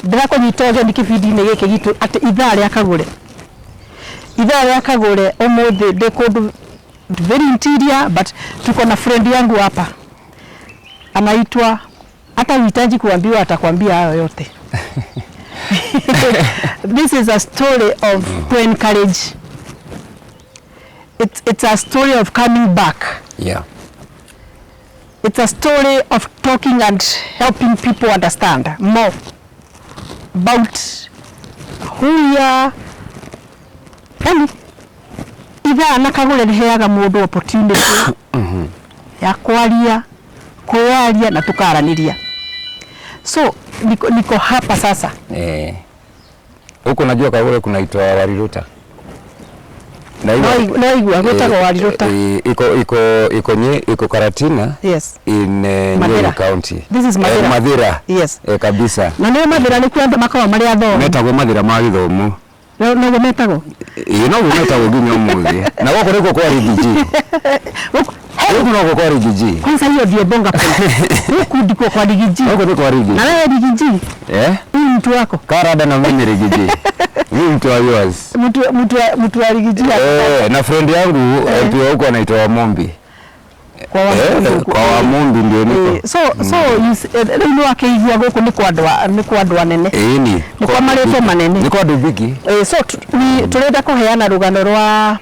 Ndĩrakũnyita ũgeni kĩbindi-inĩ gĩkĩ gitũ atĩ ithaa rĩa Kagũre. Ithaa rĩa Kagũre ũmũthĩ ndĩ kũndũ very interior, but tuko na friend yangu hapa anaitwa, hata uhitaji kuambiwa, atakwambia hayo yote. This is a story of to encourage. It's a story of coming back. It's a story of talking and helping people understand more about who we are. Yani, ithaa na Kagũre rĩheaga mũndũ opportunity ya kwaria, kwĩyaria na tukaranĩria. So niko hapa sasa. Eh. Huko najua Kagure kunaitwa Wariruta. Na hiyo No igua gwĩtagwo Wariruta. Iko Karatina. In Mathira. Nyeri County. This is Mathira. Eh, Mathira. Yes. Eh, kabisa. Na nĩ Mathira nĩkuo andũ makoragwo marĩ athomu. Metagwo Mathira ma gĩthomo. Noguo metagwo? Ĩĩ, noguo metagwo nginya ũmũthĩ. Na gũkũ nĩkuo kwa Riggy G. Gũkũ Gũkũ noguo kwa Riggy G. Kwanza hiyo ndio bonga point. Huku ndiko kwa Riggy G. Huku ni kwa Riggy G. Na wewe Riggy G? Eh? Huyu mtu wako? Karada na mimi Riggy G. Mimi mtu wa yours. Mtu wa Riggy G. Eh, na friend yangu MP wa huko anaitwa Wamumbi. Kwa Wamumbi huko. Kwa Wamumbi ndio niko. So you rĩu nĩ wakĩigua gũkũ nĩ kwa andũ a, nĩ kwa andũ anene. Ĩĩ, ni. Nĩ kwa marĩtwa manene. Nĩ kwa andũ bigi. So tũrenda kũheana rũgano rwa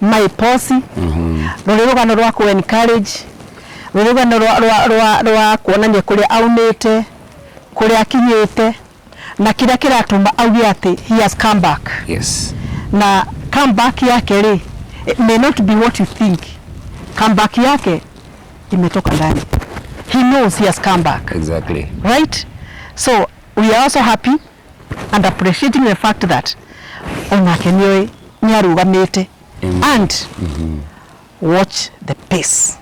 Maiposi. Rũrĩ rũgano rwa kũ encourage, rũrĩ rũgano rwa kuonania kũrĩa aumĩte, kũrĩa akinyĩte, na kĩrĩa kĩratũma auge atĩ he has come back. Na comeback yake rĩ, it may not be what you think. Comeback yake imetoka ndani. He knows he has come back. Right? So we are also happy and appreciating the fact that onake nĩoĩ nĩarũgamĩte. And watch the pace.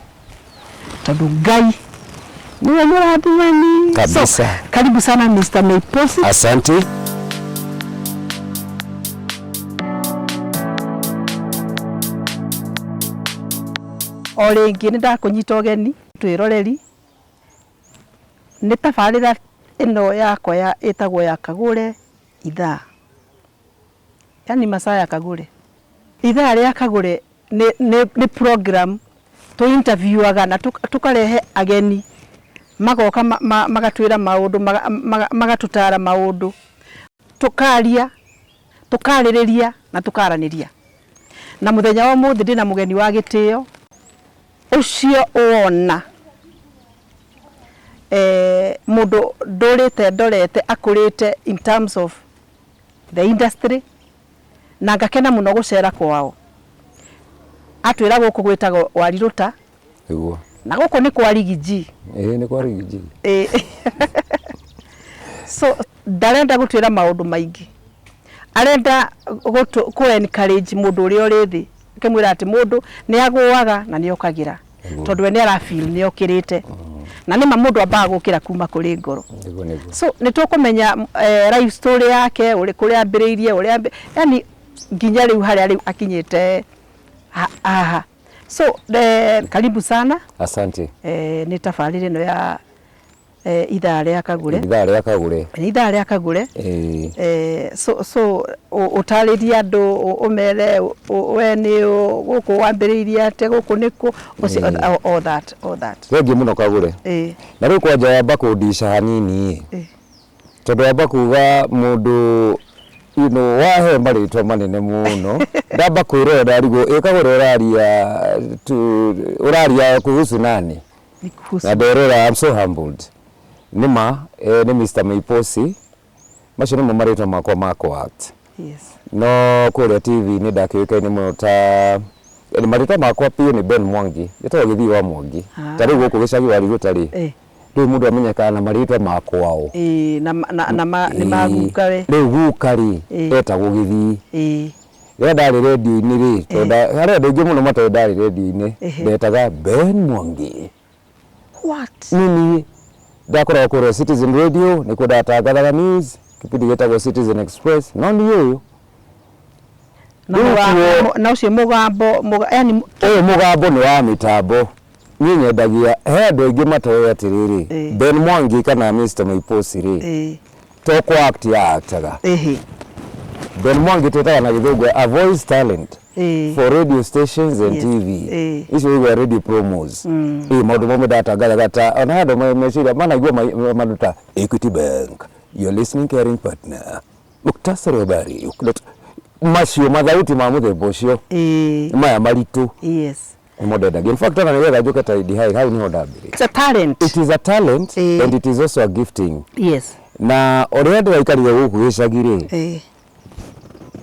Tondũ Ngai niwe mũrathimani. Kabisa. So, karibu sana Mr. Maiposi. Asante. O rĩngĩ nĩ ndakũnyita ũgeni twĩroreri nĩ tabarĩra ĩno yakwa ya ĩtagwo ya Kagũre ithaa, yani masaa ya Kagũre. Ithaa rĩa Kagũre nĩ program tũ interviewaga na tũkarehe ageni magoka magatwĩra maũndũ, magatũtara maũndũ, tũkaria, tũkarĩrĩria na tũkaranĩria. Na mũthenya wa ũmũthĩ ndĩna mũgeni wa gĩtĩo ũcio ũwona, mũndũ ndũrĩte ndorete akũrĩte in terms of the industry, na ngakena mũno gũcera kwao. Atwĩra gũkũ gwĩtagwo Warirũta. Nĩguo. Na gũkũ nĩ kwa Riggy G. Ĩĩ, nĩ kwa Riggy G. Ĩĩ. So ndarenda gũtwĩra maũndũ maingĩ, arenda kũ encourage mũndũ ũrĩa ũrĩ thĩ, akĩmwĩra atĩ mũndũ nĩ agũaga na nĩ okagĩra. Tondũ we nĩ ara feel nĩ okĩrĩte. Na nĩ ma mũndũ ambaga gũkĩra kuma kũrĩ ngoro. Nĩguo, nĩguo. So nĩ tũkũmenya life story yake, kũrĩa ambĩrĩirie, ũrĩa yani nginya rĩu harĩa rĩu akinyĩte haha. So karibu sana. Asante. Nĩ tabarĩra ĩno ya ithaa rĩa Kagũre. Ithaa rĩa Kagũre. Nĩ ithaa rĩa Kagũre. So ũtarĩrie andũ, ũmere, we nĩ ũ, gũkũ wambĩrĩirie atĩa, gũkũ nĩ kũ, ũcio, all that, all that. Thengiũ mũno Kagũre. Na rĩu kwanja wamba kũndica hanini. Tondũ wamba kuga mũndũ, wahe marĩtwa manene mũno. Ndamba kwĩrora ndarigwo, ĩ Kagũre ũraria tu, ũraria kuhusu nani? Ni kuhusu. Na nderora, I'm so humbled. Nĩ ma, nĩ Mr. Maiposi. Macio nĩmo marĩtwa makwa ma co-act. No kũrĩa TV nĩ ndakĩũĩkaine mũno ta, marĩtwa makwa biũ nĩ Ben Mwangi. Njĩtagwo Gĩthii wa Mwangi. Ta rĩu gũkũ gĩcagi wa Rirũta rĩ, rĩu mũndũ amenyekaga na marĩtwa ma kwao. Na, na, nĩ ma guka we. Rĩu guka rĩ, etagwo Gĩthii. Rĩrĩa ndarĩ redio-inĩ rĩ, tondũ harĩ andũ aingĩ mũno matoĩ ndarĩ redio-inĩ, ndetaga Ben Mwangi. What? Nini ndakoragwo kũrĩa Citizen Radio, nĩkuo ndatangathaga news, kĩbindi gĩtagwo Citizen Express, no niĩ ũyũ. Na Rĩu kuo na ũcio mũgambo, yani ũyũ mũgambo nĩ wa mĩtambo. Niĩ nyendagia, he andũ aingĩ matoĩ atĩrĩrĩ, Ben Mwangi kana Mr. Maiposi rĩ, To kũ act ya actaga. Ben Mwangi twĩtaga na gĩthũngũ a voice talent for radio stations and TV. Icio igwa radio promos. Maũndũ mamwe ndatangathaga ta ona andũ meciria manaigua maũndũ ta Equity Bank, your listening caring partner. Muktasari wa habari. Macio mathauti ma mũthemba ũcio maya maritũ. Nĩmo ndendagia. In fact, ona nĩgetha njũke Tahidi High, hau nĩho ndambĩrĩirie. It's a talent. It is a talent and it is also a gifting. Na ũrĩa ndĩraikarire gũkũ gĩcagi rĩ,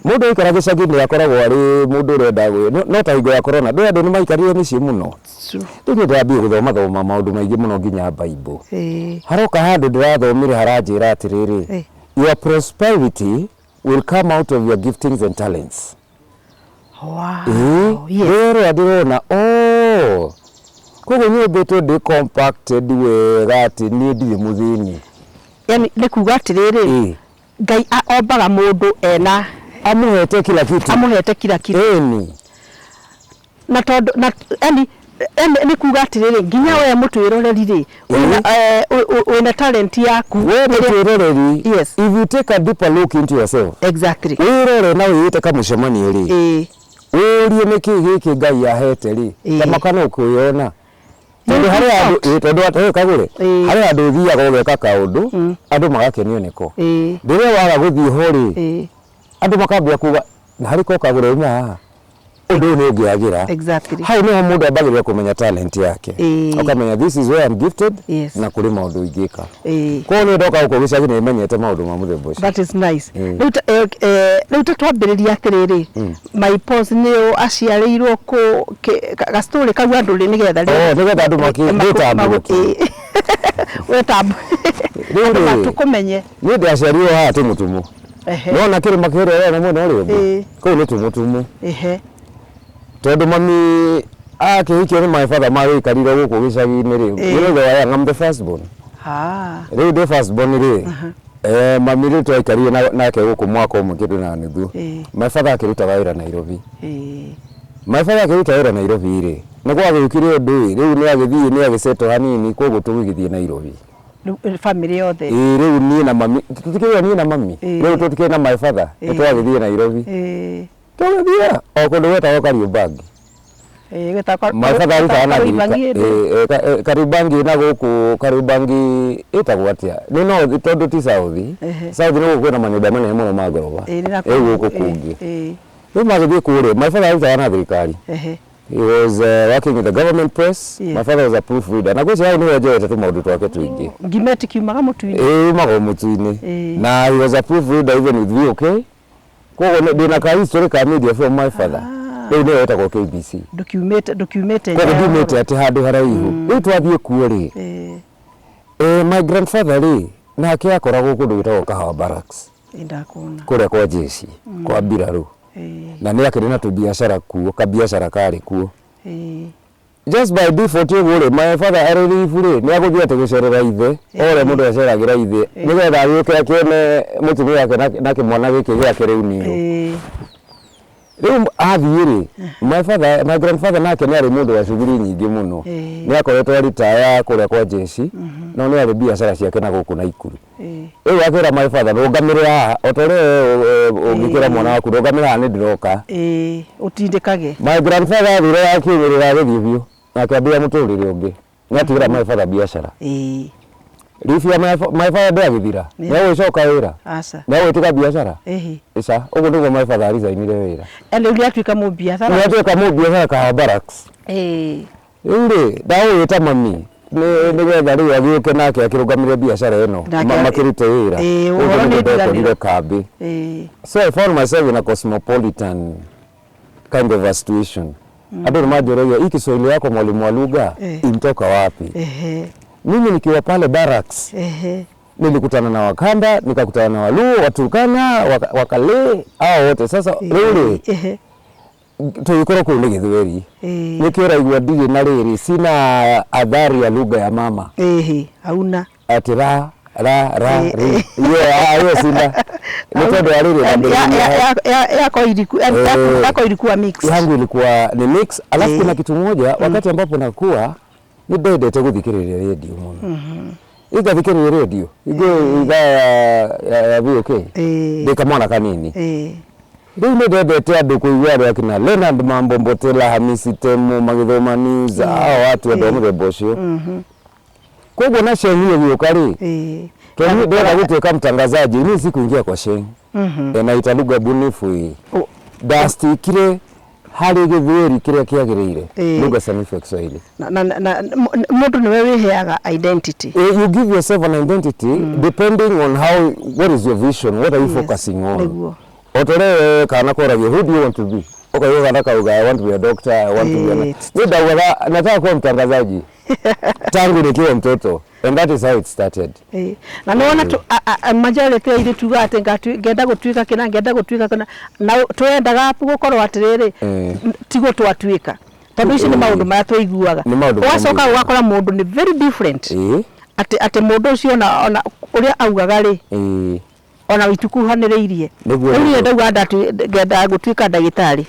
mũndũ aikara gĩcagi nĩ akoragwo arĩ mũndũ ũrenda no ta hingo ya corona ndũĩ andũ nĩ maikarire mĩciĩ mũno. Rĩu niĩ ndĩrambia gũthoma thoma maũndũ maingĩ mũno nginya Bible. Haroka handũ ndĩrathomire haranjĩra atĩrĩrĩ, your prosperity will come out of your giftings and talents. Wow. Yes. Rĩrĩa ndĩrona oh, koguo nyũmbĩtwo ndĩ compacted wega atĩ niĩ ndirĩ mũthĩni. Yani nĩ kuga atĩrĩrĩ, Ngai ombaga mũndũ ena amũhete kila kitu. Amũhete kila kitu. Ĩni. Na tondũ na yani nĩ kuga atĩrĩrĩ, nginya we mũtwĩroreri rĩ, wĩna talent yaku. We mũtwĩroreri, Yes. If you take a deeper look into yourself. Exactly. Wĩrore na wĩĩte kamũcemanio rĩ. Ũrie nĩkĩ gĩkĩ Ngai ahete rĩ, ta makana ũkwĩyona. Tondũ harĩ andũ, tondũ atĩ kagũre, harĩ andũ ũthiaga ũgeka kaũndũ, andũ magakenio nĩko. Rĩrĩa waga gũthiĩ ho rĩ, andũ makambia kuga na harĩ ko kagũre uma haha. Ũndũ ũyũ nĩ ũngĩagĩra. Exactly. Hau nĩho mũndũ ambagĩrĩria kũmenya talent yake. Ũkamenya this is where I'm gifted na kũrĩ maũndũ ingĩka. Koguo niĩ ndoka gũkũ gĩcagi nĩ menyete maũndũ ma mũthemba ũcio. That is nice. Rĩu ta twambĩrĩria atĩrĩrĩ, my boss nĩ aciarĩirwo kũ gastori kau andũ rĩ nĩgetha rĩ. Nĩgetha andũ makĩtambũrũke. Wetambũ. Andũ matũkũmenye. Niĩ ndaciarirwo haha Tũmũtũmũ. Nona kĩrĩma kĩrĩa na mwena ũrĩa ũngĩ. Kũu nĩ Tũmũtũmũ. Tondũ mami akĩhikio nĩ my father magĩikarire gũkũ gĩcagi-inĩ rĩ, you know I am the first born. Rĩu ndĩ first born rĩ, mami rĩu twaikarire nake gũkũ mwaka ũmwe kĩndũ na nuthu. My father akĩrutaga wĩra Nairobi. My father akĩruta wĩra Nairobi rĩ, nĩ gwagĩũkire ũndũ ĩ, rĩu nĩ agĩthiĩ nĩ agĩcetwo hanini koguo tũgĩgĩthiĩ Nairobi. Family yothe. Rĩu niĩ na mami, tũtikĩrĩ niĩ na mami, rĩu tũtikĩrĩ na my father, nĩ twagĩthiĩ Nairobi. Tũgĩthiĩ o kũndũ gwetagwo Kariobangi. My father arutaga na Kariobangi na gũkũ Kariobangi ĩtagwo atĩa? Nĩ no tondũ ti South. South nĩ gũkũ kwĩna manyũmba manene mũno ma ngoroba. Rĩu gũkũ kũngĩ. Rĩu magĩthiĩ kũrĩa, my father arutaga na thirikari. He was working with the government press. My father was a proofreader. Na gwĩciria hau nĩho njoete tũmaũndũ twake tũingĩ. Ngima ĩtikiumaga mũtu-inĩ. Yumaga mũtu-inĩ. Na he was a proofreader even with VOK. Koguo ndĩna ka history ka media from my father. Rĩu nĩyo ĩtagwo KBC. Ndũkiumĩte. Koguo ndiumĩte atĩ handũ haraihu. Rĩu twathiĩ kuo rĩ. My grandfather rĩ, nake akoragwo kũndũ gwĩtagwo Kahawa Barracks. Kũrĩa kwa jeshi, kwa mbirarũ. Na nĩ akĩrĩ na tũbiacara kuo, kabiacara karĩ kuo. Just by default ũguo rĩ, my father arĩ ribu rĩ, nĩ agũthiĩ atĩ gũcerera ithe, o ũrĩa mũndũ aceragĩra ithe, nĩgetha agĩũke akĩone mũtumia wake na kĩmwana gĩkĩ gĩake rĩu nĩũ. Rĩu athiĩ rĩ, my father, my grandfather nake nĩ arĩ mũndũ wa shughuli nyingĩ mũno. Nĩ akoretwo aritaya kũrĩa kwa jeshi, no nĩ arĩ biacara ciake na gũkũ Naikuru. Rĩu akĩra my father, rũgamĩrĩra haha, o ta ũrĩa ũngĩkĩra mwana waku, rũgamĩrĩra haha nĩ ndĩroka. Ũtindĩkage. My grandfather athire akiumĩrĩra agĩthiĩ biũ, na akĩambĩrĩria mũtũrĩre ũngĩ. Nĩ atigĩra my father biacara. Rĩu ya my father ndĩagĩthira, nĩ agũgĩcoka wĩra. Nĩ agũgĩtiga biacara. Ica, ũguo nĩguo my father aricainire wĩra. Rĩu nĩ atuĩka mũbiacara. Nĩ atuĩka mũbiacara Kahawa Barracks. Rĩu rĩ, ndagũgĩta mami nĩgetha rĩu agĩũke nake akĩrũgamĩrĩre biacara ĩno, makĩrute wĩra. Ũguo nĩguo ndekorire kambĩ. So I found myself in a cosmopolitan kind of a situation. Andũ nĩ manjũragia, hii Kiswahili yako mwalimu wa lugha intoka wapi? Mimi nikiwa pale barracks, nilikutana na Wakamba, nikakutana na Waluo, Waturkana, Wakale, hao wote. Sasa rĩu rĩ, tũgĩkorwo kũu nĩ gĩthweri. Nĩkĩo ũraigua ndirĩ na rĩrĩ, sina athari ya lugha ya mama. Hauna. Ati ra ra ra ri. Hiyo sina. Ni tondũ wa rĩrĩ na Yako ilikuwa mix. Yangu ilikuwa ni mix. Alafu kuna kitu moja wakati ambapo nakuwa ni ndendete gũthikĩrĩria radio mũno. Ingathikĩrĩria radio ingĩ ithaa ya VOK ndĩ kamwana kanini. Rĩu nĩ ndendete andũ kũigua arĩa akina Leonard Mambo Mbotela, Hamisi Temu magĩthoma news, hao watu andũ a mũthemba ũcio. Koguo na Sheng ĩgĩũka rĩ, tondũ ndĩrenda gũtuĩka mtangazaji, niĩ sikuingia kwa Sheng. Na lugha bunifu hii. Ndastikire harĩ gĩthweri kĩrĩa kĩagĩrĩire, lugha sanifu ya Kiswahili. Na mũndũ nĩwe wĩheaga identity. You give yourself an identity depending on how, what is your vision, what are you focusing on. Nĩguo. O ta ũrĩa kana koragia, who do you want to be? Ũkaigua kana kauga, I want to be a doctor, I want to be a... Niĩ ndaugaga nataka kuwa mtangazaji tangu nikiwa mtoto, and that is how it started. Na nĩ wona majority ya ithuĩ tugaga atĩ ngenda gũtuĩka kĩna, ngenda gũtuĩka kĩna, na twendaga gũkorwo atĩrĩrĩ, tiguo twatuĩka, tondũ icio nĩ maũndũ marĩa tũiguaga. Nĩ maũndũ marĩa Ũgacoka mũiguaga. ũgakora mũndũ nĩ very different, atĩ mũndũ ũcio ona ũrĩa augaga rĩ, ona itukuhanĩrĩirie. Rĩu niĩ ndauga ngendaga gũtuĩka ndagĩtarĩ,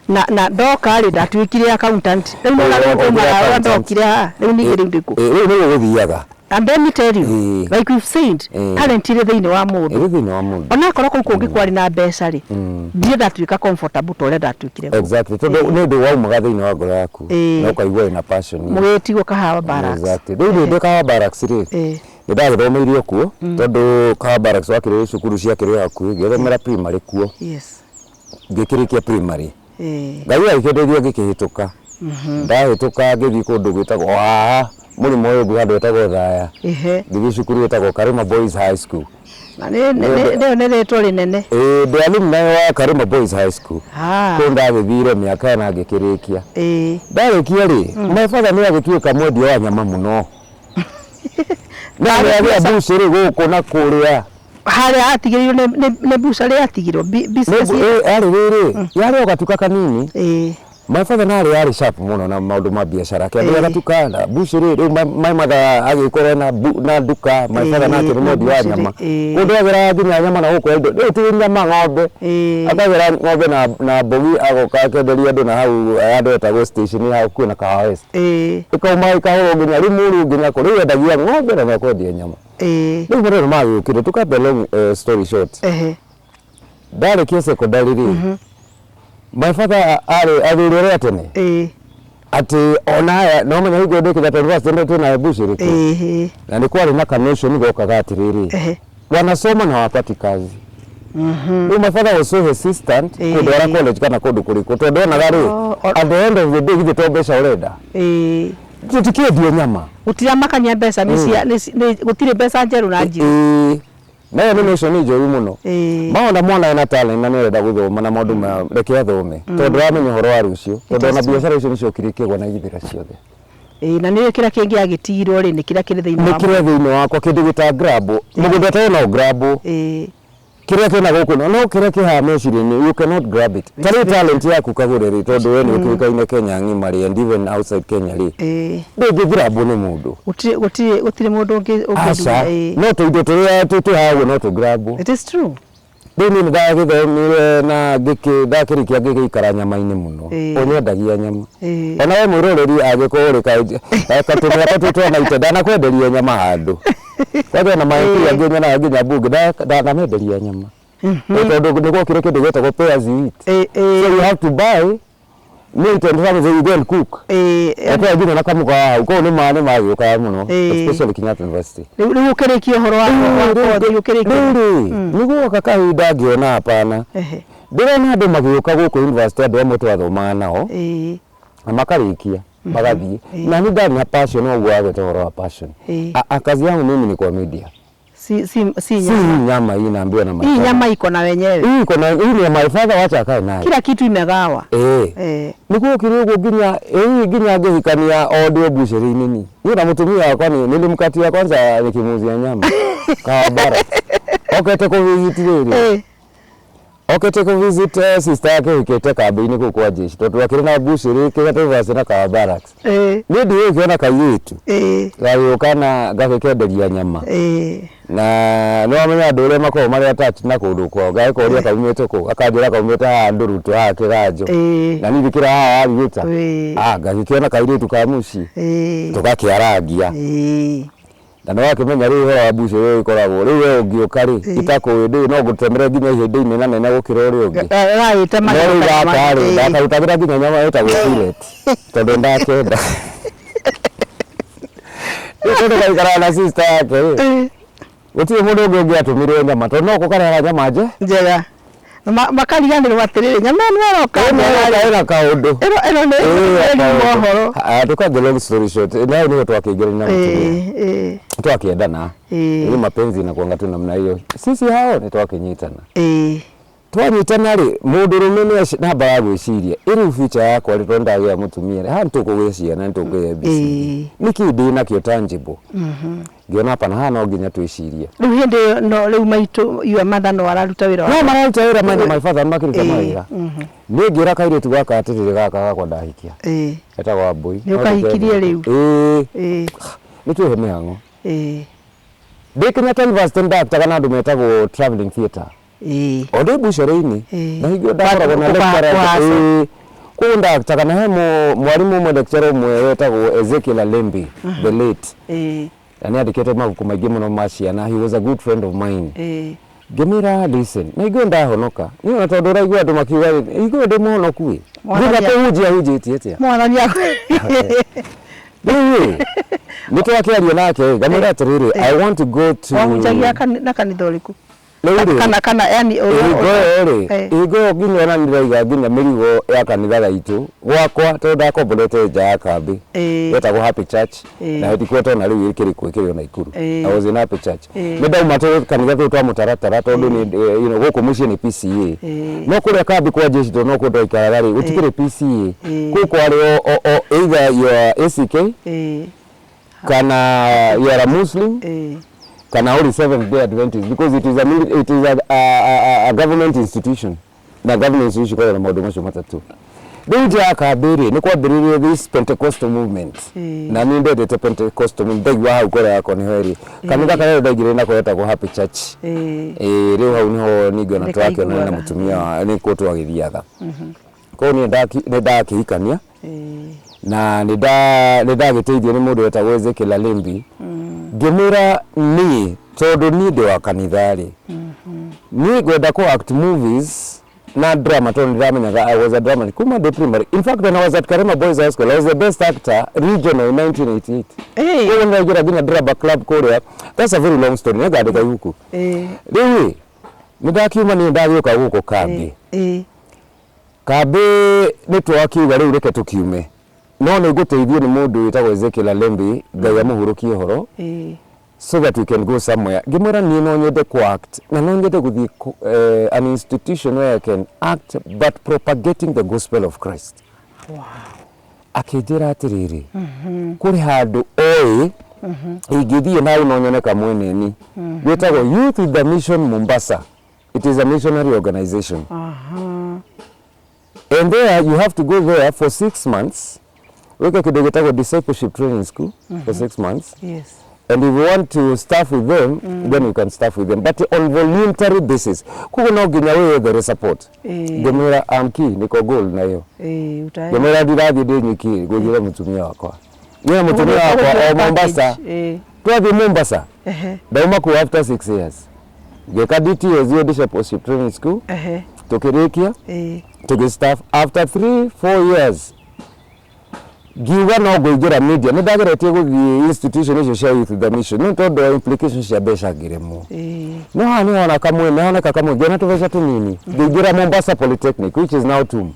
na ndoka rĩ, ndatuĩkire accountant. Rĩu nĩwona rĩu Ũkire ndauma haha, accountant. ndokire haha, rĩu ningĩ rĩu ndĩkũ? Rĩu nĩguo gũthiaga. And let me tell you, like we've said, talent ĩrĩ thĩinĩ wa mũndũ. Ĩrĩ thĩinĩ wa mũndũ. Onakorwo kũu kũngĩ kwarĩ na mbeca rĩ, ndirĩ ndatuĩka comfortable ta ũrĩa ndatuĩkire kũu. Exactly, tondũ nĩ ũndũ waumaga thĩinĩ wa ngoro yaku na ũkaigua wĩna passion. Mũgĩtigwo Kahawa Barracks. Exactly. Rĩu ndĩ Kahawa Barracks rĩ, nĩ ndagĩthomeire kuo, tondũ Kahawa Barracks wakĩrĩ cukuru ciakĩrĩ hakuhĩ, ngĩthomera primary kuo. Ngĩkĩrĩkia primary, Ngai agĩkĩndeithia ngĩkĩhĩtũka. Ndahĩtũka ngĩthiĩ kũndũ gwĩtagwo haha mũrĩmo ũyũ ũngĩ, handũ hetagwo Thaya. Ngĩthiĩ cukuru ĩtagwo Karima Boys High School. Na nĩ nĩ rĩtwa rĩnene. Ĩĩ, ndĩ alumni wa Karima Boys High School. Kũu ndagĩthire mĩaka ĩna ngĩkĩrĩkia. Ndarĩkia rĩ, my father nĩ agĩtuĩka mwendia wa nyama mũno. Na nĩ agĩa mbucĩrĩ gũkũ na kũrĩa. Harĩa atigĩrĩirwo nĩ bucarĩ atigirwo business. Yarĩ rĩrĩ, yarĩ o gatuka kanini. My father narĩ yarĩ sharp mũno na maũndũ ma biacara, akĩambĩrĩria gatuka na bucĩrĩ. Rĩu my mother agĩkorwo na nduka, my father nake nĩ mwendia wa nyama. Kũndũ agĩraga nginya nyama na gũkũ indo rĩu ti nyama ng'ombe, akagĩra ng'ombe na mbũri, agoka akenderia andũ na hau handũ hetagwo station hau hakuhĩ na Kahawa West. Ĩkauma ĩkahũrwo nginya Limuru, nginya kũ. Rĩu endagia ng'ombe na nĩakwendia nyama. Rĩu maneno magĩũkire, to cut the long story short, ndarĩkia secondary rĩ, my father arĩ athuri arĩa a tene, atĩ ona aya no menya hingo ndĩ Kenyatta University nĩ twĩna bucĩrĩ kuo. Na nĩ kwarĩ na kanotion gokaga atĩrĩrĩ, wanasoma na hawapati kazi. Rĩu my father was so hesitant kũndwara college kana kũndũ kũrĩkũ, tondũ onaga rĩ, at the end of the day, githĩ to mbeca ũrenda, tũtikĩendio nyama. Gũtiramakania mbeca nĩ gũtirĩ mbeca njerũ na njirũ. Ĩĩ, nayo nĩ notion njoru mũno. Maona mwana ena talent na nĩarenda gũthoma na maũndũ ma, reke athome, tondũ ndũramenya ũhoro wa rũciũ, tondũ ona biacara icio nĩciokire ikĩgwa na igĩthira ciothe. Ĩĩ, na nĩ kĩrĩa kĩngĩ agĩtigirwo rĩ, nĩ kĩrĩa kĩrĩ thĩinĩ Nĩ wa kĩrĩa thĩinĩ wakwa, kĩndũ gĩta grab mũgũnda ta ũyũ no grab kĩrĩa kĩna gũkũ, no kĩrĩa kĩ haha meciria-inĩ, you cannot grab it. Ta rĩu talent yaku kagũre rĩ, tondũ we nĩ ũkĩũĩkaine Kenya ng'ima rĩ, and even outside Kenya rĩ, ndũngĩ grab nĩ mũndũ. Gũtirĩ mũndũ ũngĩ Aca, no tũindo tũrĩa twĩ haha ũguo no tũ grab. It is true. Rĩu niĩ nĩndagĩthomire na ndakĩrĩkia ngĩgĩikara nyama-inĩ mũno. Ũnyendagia nyama. Ona we mwĩroreri angĩkorwo ũrĩ katũmĩaka tũu twa naite, ndanakwenderia nyama handũ kwanja, ona ma MP angĩ nyonaga nginya mbunge ndanamenderia nyama. Tondũ nĩ gwokire kĩndũ gĩtagwo pay as you eat. So you have to buy meat and something, you go and cook. Na nginya na kamũkawa hau koguo nĩ magĩũkaga mũno, especially Kenyatta University. Rĩu ũkĩrĩkia ũhoro wa kothi ũkĩrĩkia. Rĩu rĩ, nĩguoka kahinda ngĩona hapana, ndĩrona andũ magĩũka gũkũ university, andũ amwe twathomaga nao, na makarĩkia magathiĩ, na nĩ ndarĩ na passion ũguo wagweta ũhoro wa passion. A kazi yangu mimi ni kwa media. Si Si nyama. hii nyama hii naambiwa na my Hii father. nyama iko na wenyewe. Hii iko na, hii ni ya my father, wacha akae nayo. Kila kitu imegawa. Nĩguo kĩrĩ ũguo nginya ĩĩ nginya ngĩhikania o ndĩ mbucĩrĩ-inĩ ni niĩ na mũtumia wakwa nĩ nilimkatia kwanza nikimuuzia nyama Kawambara okete kũvisit rĩrĩ, okete kũvisit sister yake ũhikĩte kambĩ-inĩ kũu kwa jeshi, tondũ akĩrĩ na mbucĩrĩ Kenyatta University na Kahawa Barracks. Nĩ ndĩ ũkĩona kairĩtu gagĩũka na gagĩkenderia nyama, na nĩ wamenya andũ ũrĩa makoragwo marĩ attached na kũndũ kwao, gagĩkoria kaumĩte kũ, akanjĩra kaumĩte haha Ndũrutũ haha Kĩganjo, na niĩ ndikĩra haha Warigĩta. Ah, ngagĩkĩona kairĩtu ka mũciĩ, tũgakĩarangia. Na nĩ wakĩmenya rĩu ũhoro wa mbucĩrĩ ĩkoragwo rĩu we ũngĩũka rĩ itakũĩ ndĩ no ngũtemere nginya ihĩndĩ-inĩ na nene gũkĩra ũrĩa ũngĩ. Ũragĩte No rĩu gaka rĩ ndakarutagĩra nginya nyama ĩtagwo fillet tondũ ndakenda. Rĩu tondũ gaikaraga na sister yake rĩ, gũtirĩ mũndũ ũngĩ ũngĩatũmire nyama tondũ no kũkarehaga nyama nje Njega. Makariganĩrwo atĩrĩrĩ, nyama ĩno ĩroka ĩno ĩna kaũndũ. Ĩno nĩ mohoro. To cut the long story short, na hau nĩho twakĩingĩrania na mũtumia. Twakĩendana. Rĩu mapenzi inakuanga tu namna hiyo. Sisi hao nĩ twakĩnyitana. Twanyitana rĩ, mũndũrũme nĩ nambaga gwĩciria, ĩ rĩu future yakwa rĩ, tondũ ndagĩa mũtumia rĩ, haha nĩ tũkũgĩa ciana, nĩ tũkũgĩa ABCD. Nĩkĩ ndĩ nakĩo tangible? Ngĩona hapana, haha no nginya twĩcirie. Rĩu hĩndĩ ĩyo no rĩu maitũ, your mother no araruta wĩra No mararuta wĩra, my father nĩ makĩruta mawĩra. Niĩ ngĩra kairĩtu gaka atĩrĩrĩ, gaka gakwa ndahikia. Etagwo Wambũi. Nĩ ũkahikirie rĩu? Ĩĩ. Nĩ twĩhe mĩhang'o. Ndĩ Kenyatta University nĩ na andũ metagwo travelling theatre. O ndĩ mbucĩrĩ-inĩ. Na hingo ĩyo ndakoragwo na lecturer. Kũu ndaktaga na he mwarimũ ũmwe, lecturer ũmwe wetagwo Ezekiel Alembi, the late. Na nĩ andĩkĩte mabuku maingĩ mũno ma ciana. He was a good friend of mine. Ngĩmwĩra, listen, na hingo ĩyo ndahonoka. Niĩ ona tondũ ũraigua andũ makiuga hingo ĩyo ndĩ mũhonoku ĩ. Thutha kũhunjia hunjĩtie atĩa? Mwathani. Rĩu ĩ, nĩ twakĩaria nake ngamwĩra atĩrĩrĩ, I want to go to Wahunjagia na kanitha ũrĩkũ? Rĩu rĩ, Kana yani hingo ĩyo rĩ, hingo ĩyo nginya ona nĩndĩraiga nginya mĩrigo ya kanitha gaitũ gwakwa tondũ ndakomborete nja ya kambĩ yetagwo Happy Church na headquarter ona rĩu ĩkĩrĩ kuo, ĩkĩrĩ o Naikuru. I was in Happy Church. Nĩ ndauma kanitha tũtũ twa mũtaratara tondũ nĩ gũkũ mũciĩ nĩ PCA, no kũrĩa kambi kwa jeshi tondũ no kuo ndaikaraga rĩ, gũtikĩrĩ PCA. Kũu kwarĩ o either you are ACK kana you are a Muslim kana uri Seventh Day Adventist, because it is a government institution, na government institution ikoragwo na maũndũ macio matatũ. Rĩu nja ya kambĩ rĩ, nĩ kwambĩrĩirie this Pentecostal movement, na niĩ ndendete Pentecostal movement. Ndaigua hau ngoro yakwa nĩho ĩrĩ. Kanitha karĩa ndaingĩrire nako getagwo Happy Church. Rĩu hau nĩho ningĩ ona twakĩonana na mũtumia wa nĩkuo twagĩthiaga. Koguo niĩ nĩ ndakĩhikania na nĩ ndagĩteithio nĩ mũndũ wetagwo Ezekiel Alembi. Ngĩmwĩra niĩ tondũ niĩ ndĩ wa kanitha rĩ, niĩ ngwenda kũ act movies na drama tondũ nĩndamenyaga I was a drama kuma ndĩ primary. In fact, when I was at Karema Boys High School, I was the best actor regional in 1988. Koguo nĩndaingĩra nginya drama club kũrĩa. That's a very long story, nĩngandĩka ibuku. Rĩu ĩ, nĩ ndakiuma niĩ ndagĩũka gũkũ kambĩ. Kambĩ nĩ twakiuga rĩu reke tũkiume, no nĩ ngũteithio nĩ mũndũ wĩtagwo Ezekiel Alembi, Ngai amũhurũkie ũhoro, so that we can go somewhere. Ngĩmwĩra niĩ no nyende ku act na no nyende gũthiĩ an institution where I can act but propagating the gospel of Christ. Akĩnjĩra atĩrĩrĩ, kũrĩ handũ oĩ ingĩthiĩ na hau no nyone kamweneni gwĩtagwo Youth with the Mission Mombasa. It is a missionary organization. And there you have to go there for 6 months, wĩke kĩndũ gĩtagwo discipleship training school for 6 months, and if you want to staff with them, then you can staff with them, but on voluntary basis. Koguo no nginya wĩyethere support. Ngĩmwĩra am key niko goal na ĩyo. Utaenda. Ngĩmwĩra ndirathiĩ ndĩ nyiki, ngũthiĩ na mũtumia wakwa, niĩ na mũtumia wakwa o Mombasa. Twathiĩ Mombasa, ndauma kuo after 6 years, ngĩka DTS, iyo discipleship training school. Tukĩrĩkia, tũgĩ staff after 3, 4 years, ngiuga no ngũingĩra media. Nĩ ndageretie gũthiĩ institution icio cia Youth with the Mission, no tondũ wa implications cia mbeca ngĩremwo. No haha nĩ hona kamwe, nĩ honeka kamwe, ngĩona tũbeca tũnini, ngĩingĩra Mombasa Polytechnic, which is now TUM.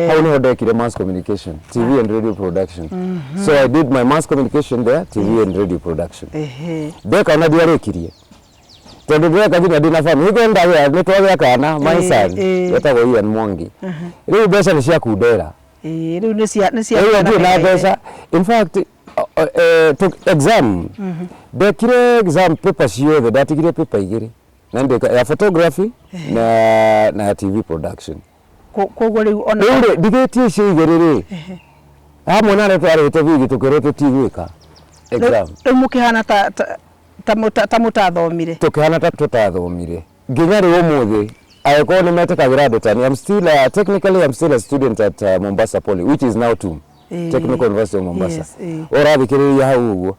Hau niho ndekire mass communication, TV and radio production. So I did my mass communication there, TV and radio production. Ndeka ona ndiarĩkirie tondũ ndĩreka nginya ndĩna family hingo ndagĩa, nĩ twagĩa kana, my son wetagwo Ian Mwangi. Rĩu mbeca nĩ cia kundera. Rĩu nĩ cia Rĩu ndirĩ na mbeca. In fact, exam ndekire, exam paper ciothe ndatigire paper igĩrĩ, na ndĩka ya photography na ya TV production. Koguo rĩu ona Rĩu rĩ, ndigĩtie icio igĩrĩ rĩ, hamwe na arĩa twarĩhĩte bithi, tũkĩrwo tũtigwĩka exam. Rĩu mũkĩhana ta mũtathomire. Tũkĩhana ta tũtathomire nginya rĩu ũmũthĩ, angĩkorwo nĩ metĩkagĩra andũ tani. I'm still technically I'm still a student at Mombasa Poly, which is now TUM, Technical University of Mombasa. Ũrathikĩrĩria hau ũguo.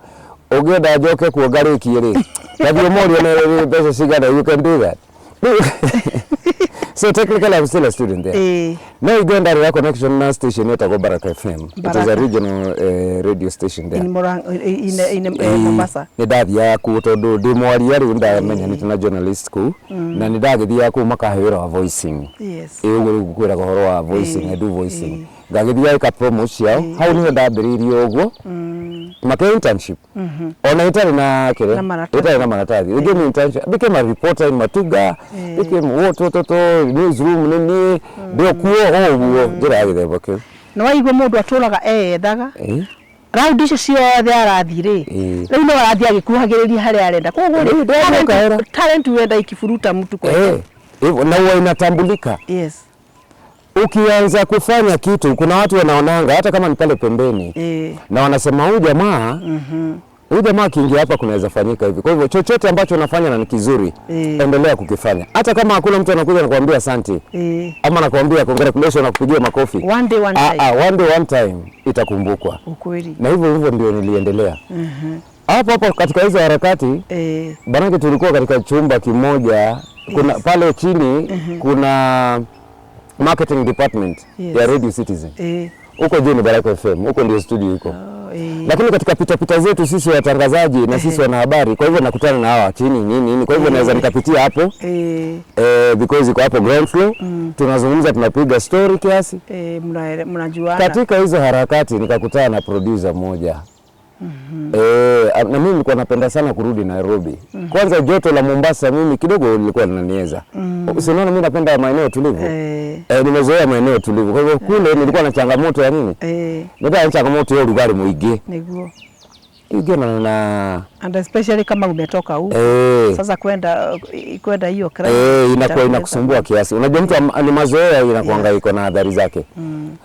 Ũngĩenda njoke kuo ngarĩkie rĩ, tathiĩ ũmorie nĩ mbeca cigana, you can do that. So technically I'm still a student there. No ingĩenda rĩ connection na station ĩtagwo Baraka FM. It is Baraka. a regional radio station there. In Morang, in Mombasa. Nĩ ndathiaga kuo tondũ ndĩ mwaria rĩu ndamenyanĩte na journalist kũu na nĩ ndagĩthiaga kũu makahe wĩra wa voicing. Ĩ ũguo rĩu ngũkwĩraga ũhoro wa voicing, I do voicing. Ngagĩthiaga ĩka promo ciao hau nĩho ndambĩrĩirie ũguo make internship ona itarĩ na kĩrĩa Na maratathi. Itarĩ na maratathi. They gave me internship. I became a reporter in Matuga, became what what what newsroom nĩ niĩ ndĩ kuo o ũguo njĩra ya gĩthemba kĩu. Na waigua mũndũ atũraga eyethaga. Raundi icio ciothe arathiĩ rĩ, rĩu no arathiĩ agĩkuhagĩrĩria harĩa arenda. Koguo Rĩu rĩ, ndĩracoka hera. Talent huenda ikifuruta mtu kwa Eh, hivyo, na huwa inatambulika. Ukianza kufanya kitu, kuna watu wanaonanga hata kama ni pale pembeni na wanasema huyu jamaa, huyu jamaa akiingia hapa kunaweza fanyika hivi. Kwa hivyo chochote ambacho unafanya na ni kizuri, endelea kukifanya, hata kama hakuna mtu anakuja nakuambia asante ama nakuambia congratulations na kupigia makofi. One day, one Ah, time. ah, one day one time itakumbukwa. Ukweli. Na hivyo hivyo ndio niliendelea hapo hapo katika hizo harakati. Banake tulikuwa katika chumba kimoja, kuna pale chini kuna marketing department ya Radio Citizen. Huko juu ni Baraka FM, huko ndio studio iko. Oh. Lakini katika pitapita zetu sisi watangazaji na sisi wanahabari, kwa hivyo nakutana na hawa chini nini nini, kwa hivyo naweza nikapitia hapo because iko hapo ground floor, tunazungumza, tunapiga story kiasi. Mnajuana. Katika hizo harakati nikakutana na producer mmoja. Na mimi nilikuwa napenda sana kurudi Nairobi. Kwanza joto la Mombasa mimi kidogo lilikuwa linanieza. Mm. Unaona mimi napenda maeneo tulivu. Nimezoea maeneo tulivu. Kwa hivyo kule nilikuwa na changamoto ya nini? Nilikuwa na changamoto ya urugali mwingi. Niguo. Ingĩ na And especially kama umetoka huko. Sasa kwenda hiyo crime. Inakuwa itakuweza. Inakusumbua kiasi. Unajua mtu ni mazoea inakuanga iko na adhari zake.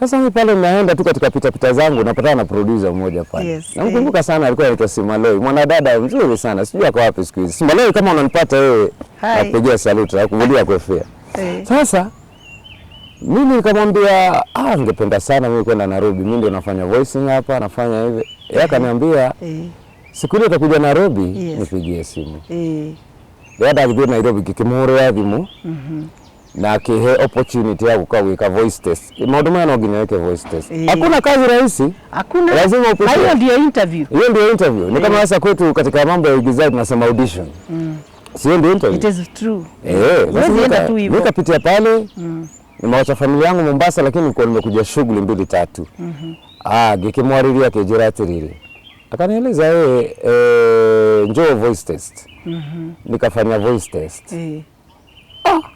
Sasa mimi pale naenda tu katika pita pita zangu napatana na producer mmoja pale. Namkumbuka sana, alikuwa anaitwa Simaloi, mwanadada mzuri sana. Sijui ako wapi siku hizi. Simaloi, kama unanipata wewe, Hi. nakupigia salute na kuvulia kofia. Sasa mimi nikamwambia, ah, ningependa sana mimi kwenda Nairobi. Mimi ndio nafanya voicing hapa, nafanya hivi. Yeye akaniambia, siku ile utakuja Nairobi, nipigie simu. Rĩrĩa ndagĩthiĩ Nairobi ngĩkĩmũhũrĩra thimũ na akĩhe opportunity ya gũka gwĩka voice test. Maũndũ maya no nginya wĩke voice test. Hakuna kazi rahisi. Hakuna. Lazima Na upitie. hiyo ndio interview. Hiyo ndio interview. Ni kama sasa kwetu katika mambo ya uigizaji tunasema audition. Sio ndio interview? It is true. Sasa Huwezi enda tu hivyo. Nikapitia pale. Nimewacha familia yangu Mombasa, lakini nilikuwa nimekuja shughuli mbili tatu. Ah, ngĩkĩmwarĩria akĩnjĩra atĩrĩrĩ. Akanieleza yeye, njoo voice test. Nikafanya voice test.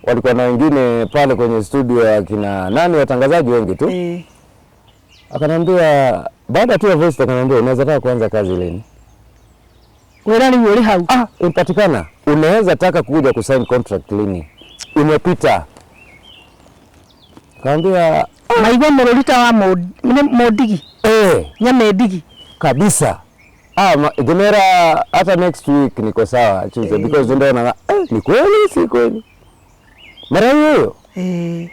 Walikuwa na wengine pale kwenye studio ya kina nani, watangazaji wengi tu. Akaniambia baada tu ya voice test, akaniambia, unaweza taka kuanza kazi lini? Wĩra rĩu ũrĩ hau. Ah, imepatikana. Unaweza taka kuja kusign contract lini? Imepita. Kaambia Maigua mũrũri ta wa nĩ mũndigi. Nyamendigi. Kabisa. Ah, ngĩmera hata next week niko sawa Tuesday, because ndio na ni kweli si kweli. Mara hiyo hiyo.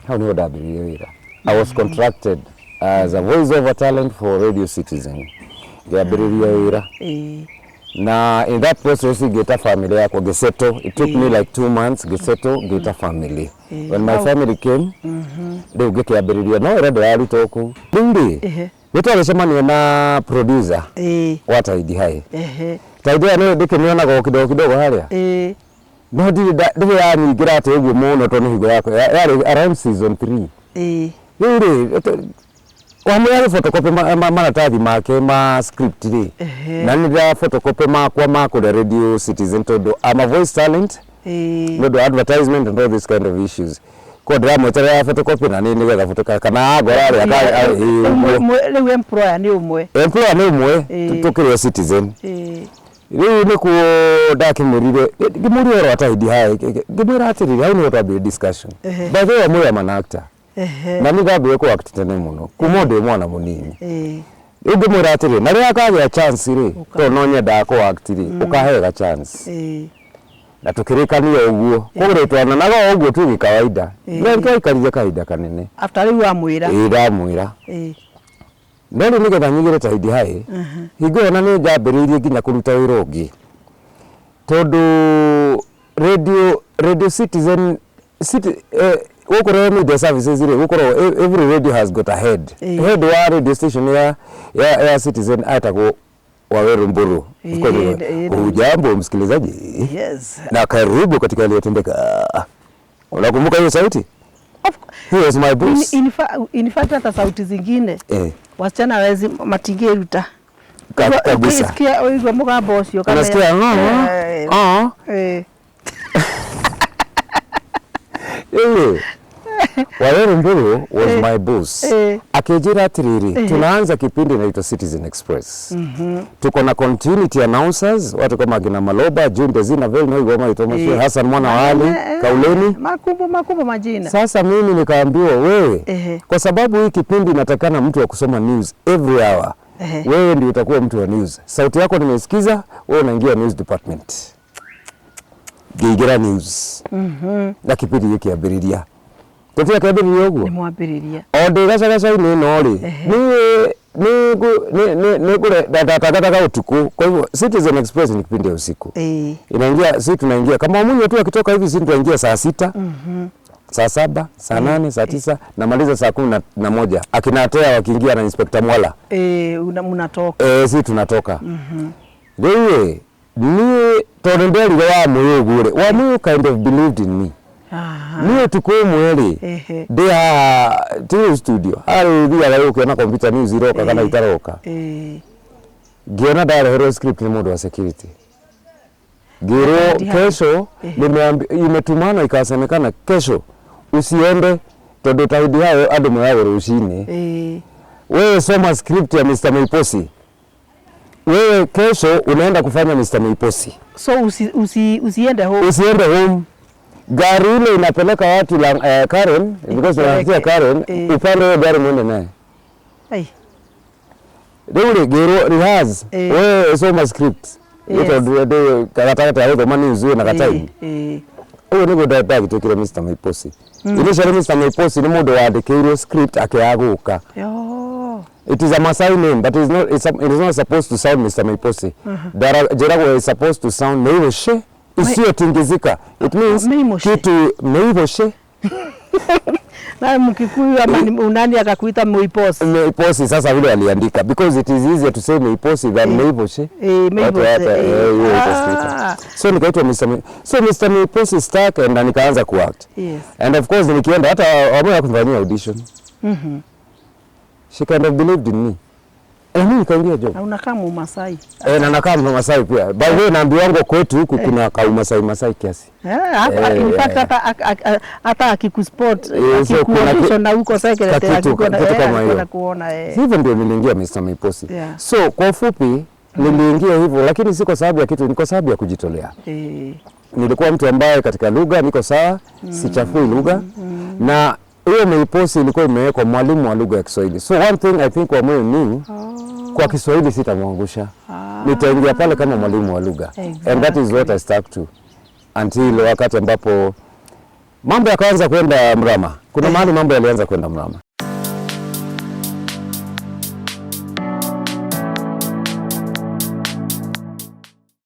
Hau nĩho ndambĩrĩirie wĩra. I was contracted as a voice over talent for Radio Citizen. Ngĩambĩrĩria wĩra. Na in that process ngĩta family yakwa, ngĩsettle. It took me like 2 months ngĩsettle, ngĩta family. When my family came, rĩu ngĩkĩambĩrĩria no wĩra ndĩraruta o kũu. Rĩu rĩ, nĩ twagĩcemania na producer wa Tahidi High. Tahidi High nĩ ndĩkĩmĩonaga o kidogo kidogo harĩa. No ndirĩ yanyingĩra atĩ ũguo mũno tondũ nĩ hingo yakwa yarĩ around season 3. Rĩu rĩ, wamwĩra photocopy maratathi make ma script rĩ, na nĩ ndĩra photocopy makwa ma kũrĩa Radio Citizen tondũ I'm a voice talent nĩ ũndũ wa advertisement and all these kind of issues. Kwa ndĩramweterera photocopy na nĩ nĩgetha photocopy kana angora rĩ ũguo. Rĩu employer nĩ ũmwe. Employer nĩ ũmwe tũkĩrĩ o Citizen. Rĩu nĩkuo ndakĩmwĩrire, ngĩmũria ũhoro wa Tahidi High, ngĩmwĩra atĩrĩrĩ, hau nĩho twambire discussion. By the way, I'm an actor na nĩ ndambire kũ act tene mũno kuma o ndĩ mwana mũnini. Rĩu ngĩmwĩra atĩrĩ, na rĩrĩa akagĩa chance rĩ, tondũ no nyendaga kũ act rĩ, ũkahega chance. Na tũkĩrĩkania ũguo, koguo twananaga o ũguo tu gĩkawaida, na twaikarire kahinda kanene. After rĩu wamwĩra. Ĩĩ, ndamwĩra. No rĩu nĩgetha nyigĩre Tahidi High, hingo ĩyo na nĩ njambĩrĩirie nginya kũruta wĩra ũngĩ, tondũ radio Citizen City, gũkũ Royal Media Services rĩ, gũkoragwo every radio has got a head. Head wa radio station ya Citizen etagwo Waweru Mburu. Of course, hujambo msikilizaji. Na karibu katika Yaliyotendeka. Unakumbuka hiyo sauti? He was my boss. In fact hata sauti zingine wasichana hawezi matingeruta. Kabisa. Ukisikia ũigua mũgambo ũcio kana Unasikia Waweru Mburu was my boss. Akijira atiriri, tunaanza kipindi inaitwa Citizen Express. Tuko na continuity announcers, watu kama akina Maloba, Jumbe Zina Vel, no Igoma Itomo, Hassan Mwana wa Ali, Kauleni. Makumbo majina. Sasa mimi nikaambiwa wewe, kwa sababu hii kipindi inatakana mtu wa kusoma news every hour. Wewe ndio utakuwa mtu wa news. Sauti yako nimeisikiza, wewe unaingia news department. Geigira news. Na kipindi hiki kiambĩrĩria. Tũtiga kĩambĩrĩria ũguo? Nĩ mwambĩrĩria. O ndĩ gacagaca-inĩ ĩno rĩ, niĩ ndatangathaga ũtukũ. Kwa hivyo Citizen Express ni kipindi ya usiku. Inaingia, si tunaingia kama Wamunyu tu akitoka hivi, si tunaingia saa 6, saa 7, saa 8, saa 9, namaliza saa 11. Akina Atea wakiingia na Inspector Mwala. Mnatoka. Si tunatoka. Rĩu niĩ tondũ nderire Wamuyu ũguo rĩ, Wamuyu kind of believed in me. Niĩ ũtukũ ũmwe rĩ, ndĩ haha ti studio, harĩ thiaga rĩu ũkĩona computer news iroka kana itaroka. Ngĩona ndareherwo script nĩ mũndũ wa security. Ngĩrwo kesho, imetumana ikasemekana kesho usiende tondũ Tahidi High andũ moyagwo rũcinĩ. Wewe soma script ya Mr. Meiposi. Wewe kesho unaenda kufanya Mr. Meiposi. So usiende home. Usiende home. Gari ile inapeleka watu Karen, because tunaanzia Karen, upande wa gari mwende naye. Rĩu rĩ, ngĩrwo rehearse, wewe soma script. Ito ndio kagatagata ya gũthoma news na gatai. Ũguo nĩguo ndagĩtuĩkire Mr. Meiposi. Initially Mr. Meiposi nĩ mũndũ wandĩkĩirwo script akĩaga gũka. It is a Masai name, but it is not supposed to sound Mr. Meiposi. Njĩragwo is supposed to sound Meiboshe. Isiyotingizika. It means kitu Meiboshe. Na Mkikuyu ama unani akakuita Meiposi. Meiposi sasa vile aliandika because it is easier to say Meiposi than Meiboshe. Meiboshe. So nikaitwa Mr. So Mr. Meiposi stuck and nikaanza kuact. Yes. And of course nikienda hata wamoja kunifanyia audition. She kind of believed in me. Mimi nikaingia job. Na unakaa Mmasai. Na nakaa Mmasai pia. By the way, naambiwa wangu kwetu huku kuna ka Umasai Masai kiasi. In fact hata akikuspot, akikuaudition na huko secretary akikuona kuona. Hivyo ndio niliingia Mr. Meiposi. So kwa ufupi niliingia hivyo, lakini si kwa sababu ya kitu, ni kwa sababu ya kujitolea. Nilikuwa mtu ambaye katika lugha niko sawa, sichafui lugha. Na hiyo Meiposi ilikuwa imewekwa mwalimu wa lugha ya Kiswahili. So one thing I think Wamuyu knew, kwa Kiswahili sitamwangusha. Nitaingia pale kama mwalimu wa lugha. And that is what I stuck to until wakati ambapo mambo yakaanza kwenda mrama. Kuna mahali mambo yalianza kwenda mrama.